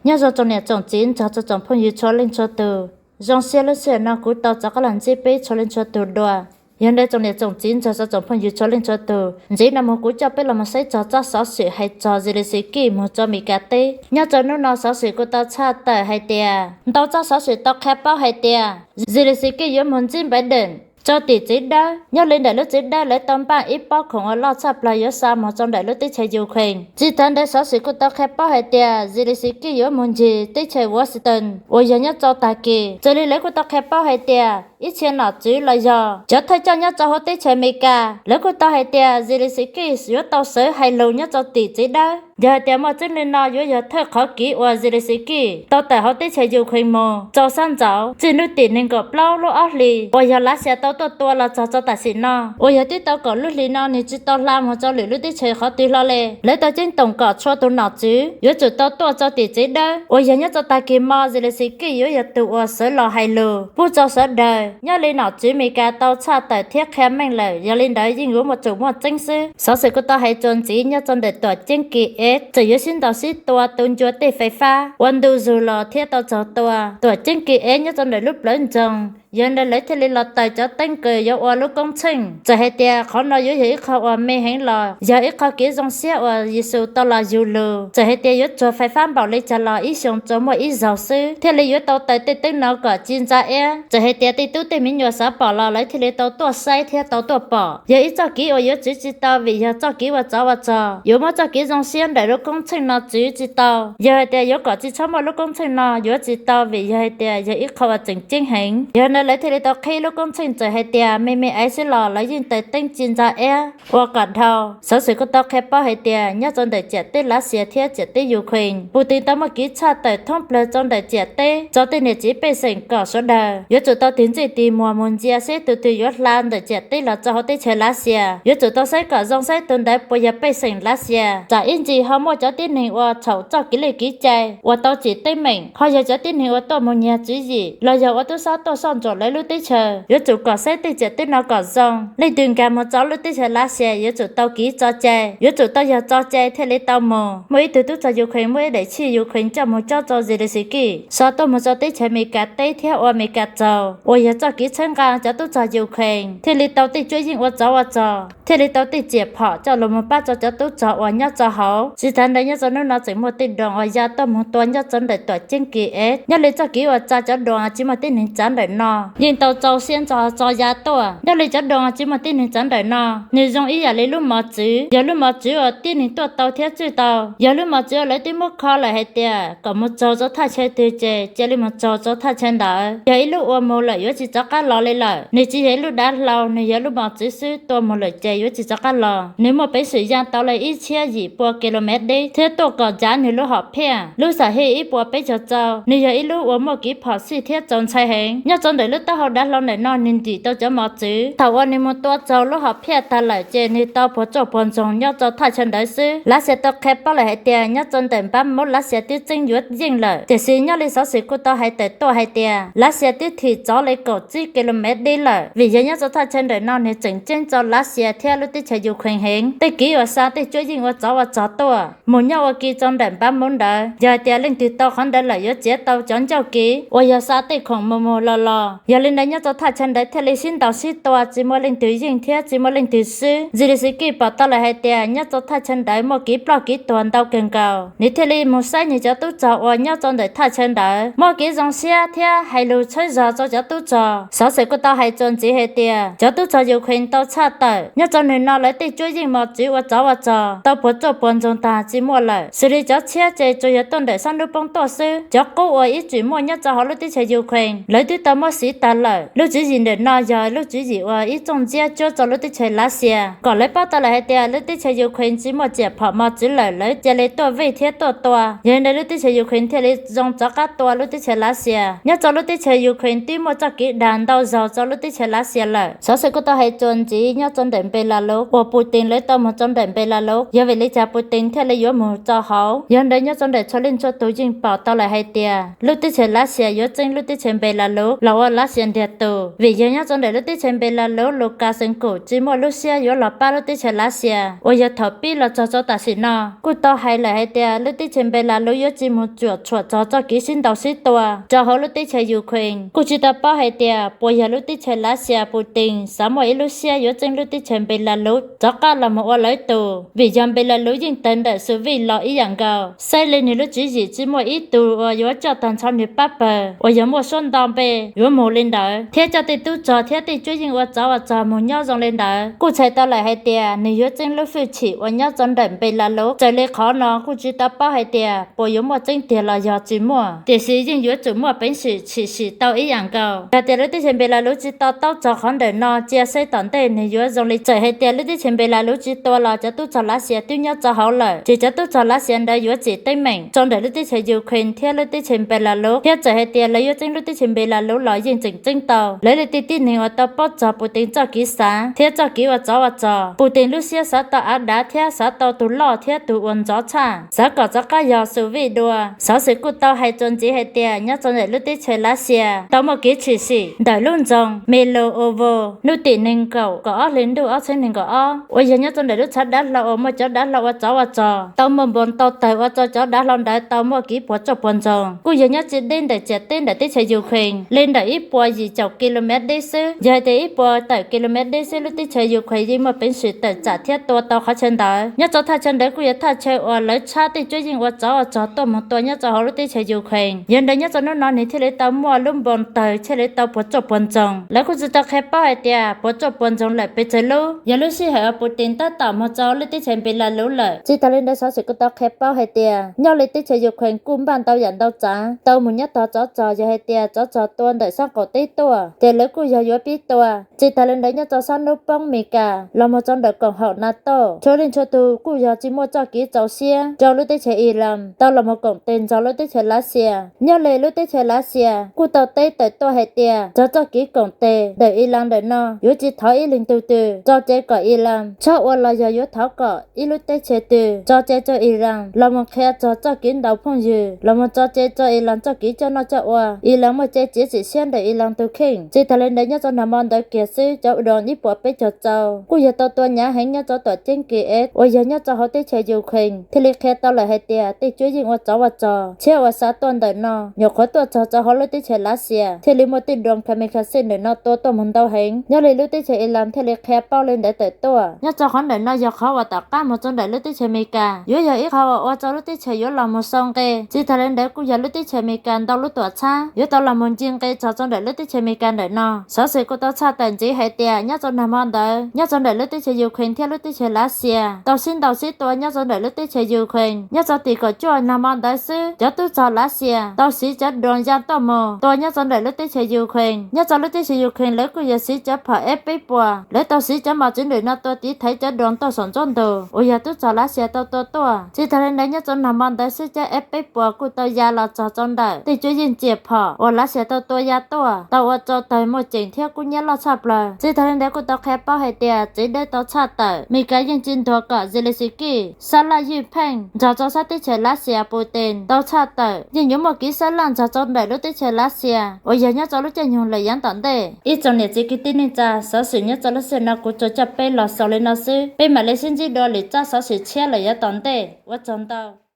Nyob zoo tsoom niam tsoom txiv nrog tsoom phooj ywg txhua leej txhua tus, zoo siab lub sij hawm no kuv tau rov qab los ntsib peb txhua leej txhua tus dua. Yog li ntawd tsoom niam tsoom txiv nrog tsoom phooj ywg txhua leej txhua tus, ntxiv no mus kuv coj peb los mus saib txog txoj xov xwm hais txog Zelensky mus rau Amelikas teb. Nyob rau hnub no xov xwm kuj tau tshaj tawm hais tias ntau txoj xov xwm tau qhia paub hais tias Zelensky yuav mus ntsib Biden rau tim txiv dawb. Nyob li ntawm lub txiv dawb lawv tau npaj ib pob khoom uas loj tshaj plaws yuav xa mus rau ntawm lub teb chaws Ukraine. Tsis tas ntawd xov xwm kuj tau qhia paub hais tias Zelensky yuav mus ncig teb chaws Washington uas yog nyob rau tag kis. Raws li lawv kuj tau qhia paub hais tias ib txhia nom tswv los yog cov thawj coj nyob rau hauv teb chaws Amelikas lawv kuj tau hais tias Zelensky yuav tau sawv hais lus nyob rau tim txiv dawb. Yog hais tias muaj tseeb li no yuav yog thawj qhov kev uas Zelensky tau tawm hauv teb chaws Ukraine mus rau sab ntxauv txij hnub tim nees nkaum plaub lub ob hlis uas yog Lav Xias tau tuaj tua los txog rau tam sim no uas yog twb tau kaum lub hlis no nws tsis tau hla mus rau lwm lub teb chaws qhov twg hlo li. Lawv tau ceeb toom kom txhua tus nom tswv yuav tsum tau tuaj rau tim txiv dawb uas yog nyob rau tag kis hmo Zelensky yuav yog tus uas sawv los hais lus pub rau sawv daws. Nyob li nom tswv Amelikas tau tshaj tawm thiab qhia meej lawm, yog li ntawd yeej yuav muaj tsum muaj tseeb xwb. Xov xwm kuj tau hais txuas ntxiv nyob rau ntawm tuam ceeb Kiev txawm yuav sib ntaus sib tua tu ncua tej fais fab ua ntu zus los thiab tau txaus tua. Tuam ceeb Kiev nyob rau ntawm lub plawv ntsoog, yog li lawv thiaj li los taws cov teeb kws yuav ua lub koob tsheej. Txawm hais tias qhov no yuav yog ib qho uas me heev los yog ib qho kev zoo siab uas Yexus tau los yug lug. Txawm hais tias yuav tsuag fais fab npaum li cas los ib xyoo tsuas muaj ib zaug xwb thiaj li yuav tau taws tej teeb no kom ci ntsa iab. Txawm hais tias tej tub tej me nyuam xav pom los lawv thiaj li tau tuaj saib thiab tau tuaj pom. Yog ib txoj kev uas yuav tswv tsis tau vim yog txoj kev ua tsov ua rog, yuav muab txoj kev zoo siab ntawm lub koob tsheej no tswv tsis tau. Yog hais tias yuav kom tsis txhob muaj lub koob tsheej no yuav tsis tau vim yog hais tias yog ib qho uas tseem ceeb heev. Yog no lawv thiaj li tau qhib lub koob tsheej, txawm hais tias me me aiv xwb los lawv yeej taws teeb ci ntsa iab ua kom dhau. Xov xwm kuj tau qhia paub hais tias nyob rau ntawm ciam teb Lav Xias thiab ciam teb Ukraine, Putin tau muaj kev tshaj tawm thoob plawg rau ntawm ciam teb rau tej niam txiv pej xeem kom sawv daws yuav tsum tau tig ntsej tig muag mus ntsia seb tus twg yuav hla ntawm ciam teb los rau hauv teb chaws Lav Xias. Yuav tsum tau saib kom zoo saib tus ntawd puas yog pej xeem Lav Xias, tsam ib ntsis ho muaj cov tib neeg uas txhaum txoj kev li kev cai uas tau tsim teeb meem, ho yog cov tib neeg uas tuaj mus nyiag tswv yim los yog ua tub sab tuaj soj ntsuam lawv lub teb chaws. Yuav tsum kom saib tej ciam teb no kom zoo, leej twg nkag mus rau lub teb chaws Lav Xias yuav tsum tau kev tso cai, yuav tsum tau yog tso cai thiaj li tau mus. Muaj ib tug tub rog Ukraine muaj ib daim chij Ukraine coj mus cob rau Zelensky xa tuaj mus rau teb chaws Amelikas teb thiab ua Amelikas tsaug uas yog txoj kev txhawb nqa cov tub rog Ukraine thiaj li tau tej cuab yeej ua tsov ua rog, thiaj li tau tej riam phom coj los mus pab rau cov tub rog uas nyob rau hauv. Tsis tas ntawd nyob rau hnub no tseem muaj tej drone uas ya tuaj mus tua nyob rau ntawm tuam ceeb Kiev. Nyob li txoj kev uas tsa cov drone tsis muaj tib neeg tsav ntawm no yeej tau rau siab ntso tso ya tuaj. Nyob li cov drone tsis muaj tib neeg tsav ntawm no nws zoo ib yam li lub mos txwv, yog lub mos txwv uas tib neeg tuaj tau thiab tswj tau, yog lub mos txwv uas lawv twb muab kho lawm hais tias kom mus tsaug rau thaj chaw twg ces cia li mus tsaug rau thaj chaw ntawd, yog ib lub ua mus lawm yuav tsis rov qab los li lawm. Nws tsis yog ib lub dav hlau, nws yog lub mos txwv xwb, tua mus lawm ces yuav tsis rov qab los. Nws muaj peev xwm ya tau li ib txhiab yim pua kilomev deb thiab tuaj kom ncav nws lub hom phiaj. Lub xam hej ib puas peb caug rau, nws yog ib lub uas muaj kev phom xij thiab txaus ntshai heev. Nyob rau ntawm lub taub hau dav hlau ntawm no nws ntim tau cov mos txwv. Thaum uas nws mus tua tsaug lub hom phiaj tag lawm ces nws tau puas tsuaj puas ntsoog nyob rau thaj chaw ntawd xwb. Lav Xias tau qhia paub lawm hais tias nyob rau ntawm Npab Mub Lav Xias twb txeeb yuav yeej lawm, tiam sis nyob li xov xwm kuj tau hais tawm tuaj hais tias Lav Xias twb thim tsov li kaum tsib kilomev deb lawm, vim yog nyob rau thaj chaw ntawm no nws tseem ceeb rau Lav Xias thiab lub teb chaws Ukraine heev. Tej kev uas xa tej cuab yeej ua tsov ua rog tuaj mus nyob ua ke rau ntawm Npab Mub ntawd, yog hais tias leej twg tau qhov ntawd lawm yuav txiav tau cov ncauj kev uas yog xa tej khoom mus mus los los. Yog li ntawd nyob rau thaj chaw ntawd thiaj li sib ntaus sib tua tsis muaj leej twg yeej thiab tsis muaj leej twg swb. Zelensky pom tau lawm hais tias nyob rau thaj chaw ntawd muaj kev ploj kev tuag ntau kawg nkaus, nws thiaj li mus saib nws cov tub rog uas nyob rau ntawm thaj chaw ntawd muaj kev zoo siab thiab hais lus txhawb zog rau cov tub rog. Xov xwm kuj tau hais txuas ntxiv hais tias cov tub rog Ukraine tau tshaj tawm nyob rau hnub no lawv tej cuab yeej mos txwv ua tsov ua rog tau puas tsuaj puas ntsoog tag tsis muaj lawm, xws li cov tshiab ces tsuas yog tuaj ntawm sab hnub poob tuaj xwb. Cov qub uas ib txwm muaj nyob rau hauv lub teb chaws Ukraine lawv twb tau muab siv tag lawm. Lub tswv yim ntawm no yog lub tswv yim uas ib txooj ntsiab tsuab rau lub teb chaws Lav Xias kom lawv paub tau lawm hais tias lub teb chaws Ukraine tsis muaj riam phom mos txwv lawm lawv cia li tuaj vij thiab tuaj tua. Yog li ntawd lub teb chaws Ukraine thiaj li zoo rov qab tua lub teb chaws Lav Xias. Nyob rau lub teb chaws Ukraine twb muaj txoj kev dag ntau zaug rau lub teb chaws Lav Xias lawm. Xov xwm kuj tau hais txuas ntxiv nyob rau ntawm Belarus uas Putin lawv tau mus rau ntawm Belarus, yog vim li cas Putin thiaj li yuav mus rau hauv. Yog ntawd nyob rau ntawm txhua leej txhua tus yeej pom tau lawm hais tias lub teb chaws Lav Xias yuav txeeb lub teb chaws Belarus los ua Lav Xias ntiag tug, vim yog nyob rau ntawm lub teb chaws Npelas Lus, Lus Kas Xees Kus tsis muaj lub siab yuav los pab lub teb chaws Lav Xias uas yog thaum pib los txog rau tam sim no. Kuj tau hais lawm hais tias lub teb chaws Npelas Lus yuav tsis mus cuam tshuam txog txoj kev sib ntaus sib tua rau hauv lub teb chaws Ukraine. Kuj tsis tau paub hais tias puas yog lub teb chaws Lav Xias Putin xav muaj ib lub siab yuav txeeb lub teb chaws Npelas Lus rov qab los mus ua lawv tug, vim yog Npelas Lus yeej tawg ntawm xus vij los ib yam nkaus. Saib li nws lub tswv yim tsis muaj ib tug uas yuav coj tag nrho nws pab pawg uas yog muaj suab nto npe yuav mus li ntawd, thiab coj tej tub rog thiab tej cuab yeej ua tsov ua rog mus nyob zoo li ntawd. Kuj txhais tau lawm hais tias nws yuav txeeb lub hwj chim uas nyob rau ntawm Npelas Lus. Raws li qhov no kuj tsis tau paub hais tias puas yuav muaj tseeb tiag los yog tsis muaj, tiam sis yeej yuav tsum muaj peev xwm tshwm sim tau ib yam nkaus. Yog tias lub teb chaws Npelas Lus tsis to taub txog qhov ntawm no, cia saib tom ntej nws yuav zoo li. Txawm hais tias lub teb chaws Npelas Lus tsis tua los cov tub rog Lav Xias twb nyob rau hauv lawm, ces cov tub rog Lav Xias ntawd yuav tsim teeb meem rau ntawm lub teb chaws Ukraine thiab lub teb chaws Npelas Lus, thiab txawm hais tias lawv yuav txeeb lub teb chaws Npelas Lus los yeej tseem txeeb tau. Lawv li tej tib neeg uas tau paub txog Putin txoj kev xav thiab txoj kev ua tsov ua rog, Putin lub siab xav tau av dav thiab xav tau tus loj thiab tus uas ntxov tshaj, xav kom rov qab yog xus vij dua. Xov xwm kuj tau hais txuas ntxiv hais tias nyob rau ntawm lub teb chaws Lav Xias tau muaj kev tshwm sim ntawm lub nroog Melo Ovo hnub tim nees nkaum kaum ob hli ntuj ob txhiab nees nkaum ob uas yog nyob rau ntawm lub tshav dav hlau uas muaj cov dav hlau ua tsov ua rog tau muaj npoo tau tawg ua rau cov dav hlau ntawd tau muaj kev puas tsuaj puas ntsoog. Kuj yog nyob tsis deb ntawm ciam teb ntawm teb chaws Ukraine li ntawm ib puas yim caum ki lo mev deb xwb. Yog hais tias ib puas tawm ki lo mev deb xwb, lub teb chaws Ukraine yeej muaj peev xwm tawm tsam thiab tua tau qhov chaw ntawd. Nyob rau thaj chaw ntawd kuj yog thaj chaw uas lawv tshab tej cuab yeej ua tsov ua rog tuaj mus tua nyob rau hauv lub teb chaws Ukraine. Yog ntawd nyob rau hnub no nws thiaj li tau muaj lub npoo tawg thiaj li tau puas tsuaj puas ntsoog. Lawv kuj tsis tau qhia paub hais tias puas tsuaj puas ntsoog lawm pes tsawg lub. Yog lub sij hawm uas Putin tab tom mus rau lub teb chaws Npelas Lus lawm. Tsis tas li ntawd xov xwm kuj tau qhia paub hais tias nyob li teb chaws Ukraine kuj npaj ntau yam ntau tsav tau mus nyob tog tsov rog, yog hais tias tsov rog tua ntawm sab qaum teb tuaj ces lawv kuj yog yuav pib tua. Tsis tas li ntawd nyob rau sab hnub poob Mes Kas los mus rau ntawm koom haum NATO, txhua leej txhua tus kuj yog tsis muaj txoj kev txaus siab rau lub teb chaws Iran tau los mus koom tes nrog lub teb chaws Lav Xias. Nyob li lub teb chaws Lav Xias kuj tau teb tawm tuaj hais tias txog txoj kev koom tes ntawm Iran ntawm no yuav tsis thov ib leeg tug twg, tso tseg kom Iran txhob ua los yog yuav thov kom ib lub teb chaws twg tso tseg rau Iran los mus qhia txog txoj kev ntaus phooj ywg los mus tso tseg rau Iran txoj kev coj noj coj ua. Iran muaj tsev txiav txim siab ntawm Iran tus kheej. Tsis tas li ntawd nyob rau nag hmo ntawd kiag xwb cov drone ib puas peb caug txau kuj yog tau tua hnyav heev nyob rau tom ceeb Kiev uas yog nyob rau hauv teb chaws Ukraine thiaj li qhia tau lawm hais tias tej cuab yeej ua tsov ua rog tshiab uas xa tuaj ntawm no nyuam qhuav tuaj txog rau hauv lub teb chaws Lav Xias thiaj li muaj tej drone kamikaze ntawm no tua tuaj mus ntau heev. Nyob li lub teb chaws Iran thiaj li qhia paub li ntawd tawm tuaj. Nyob rau qhov ntawm no yog qhov uas tom qab mus rau ntawm lub teb chaws Amelikas yuav yog ib qhov uas ua rau lub teb chaws yuav los mus sau nqe. Tsis tas li ntawd kuj yog lub teb chaws Amelikas ntau lub tuam txhab yuav tau los mus nce nqe txog rau ntawm lub teb chaws Amelikas ntawm no. Xov xwm kuj tau tshaj tawm ntxiv hais tias nyob rau nag hmo ntawd nyob rau ntawm lub teb chaws Ukraine thiab lub teb chaws Lav Xias tau sib ntaus sib tua nyob rau ntawm lub teb chaws Ukraine. Nyob rau tim kaum cuaj nag hmo ntawd xwb cov tub rog Lav Xias tau siv cov drone ya tuaj mus tua nyob rau ntawm lub teb chaws Ukraine. Nyob rau lub teb chaws Ukraine lawv kuj yog siv cov phom F peb puas, lawv tau siv cov mos txwv ntawm no tua tiv thaiv cov drone tuaj saum nruab ntug uas yog tub rog Lav Xias tau tua tuaj. Tsis tas li ntawd nyob rau nag hmo ntawd xwb cov F peb puas kuj tau ya los txog rau ntawm tej cuab yeej txiam phom uas Lav Xias tau tua ya tuaj tau ua rau tawg muaj ceem thiab kub hnyiab loj tshaj plaws. Tsis tas li ntawd kuj tau qhia paub hais tias txiv dawb tau tshaj tawm Amelikas yeej tsis ntuas kom Zelensky, sab laj ywj pheej nrog rau sab teb chaws Lav Xias Putin tau tshaj tawm yeej yuav muaj kev sab laj nrog rau ntawm lub teb chaws Lav Xias uas yog nyob rau lub caij nyoog lawm yav tom ntej. Ib tsoom niam txiv kwv tij neej tsa, xov xwm nyob rau lub sij hawm no kuv tsuas coj peb los xaus li no xwb, peb mam li sib ntsib dua lwm tsab xov xwm tshiab lawm yav tom ntej. Ua tsaug ntau.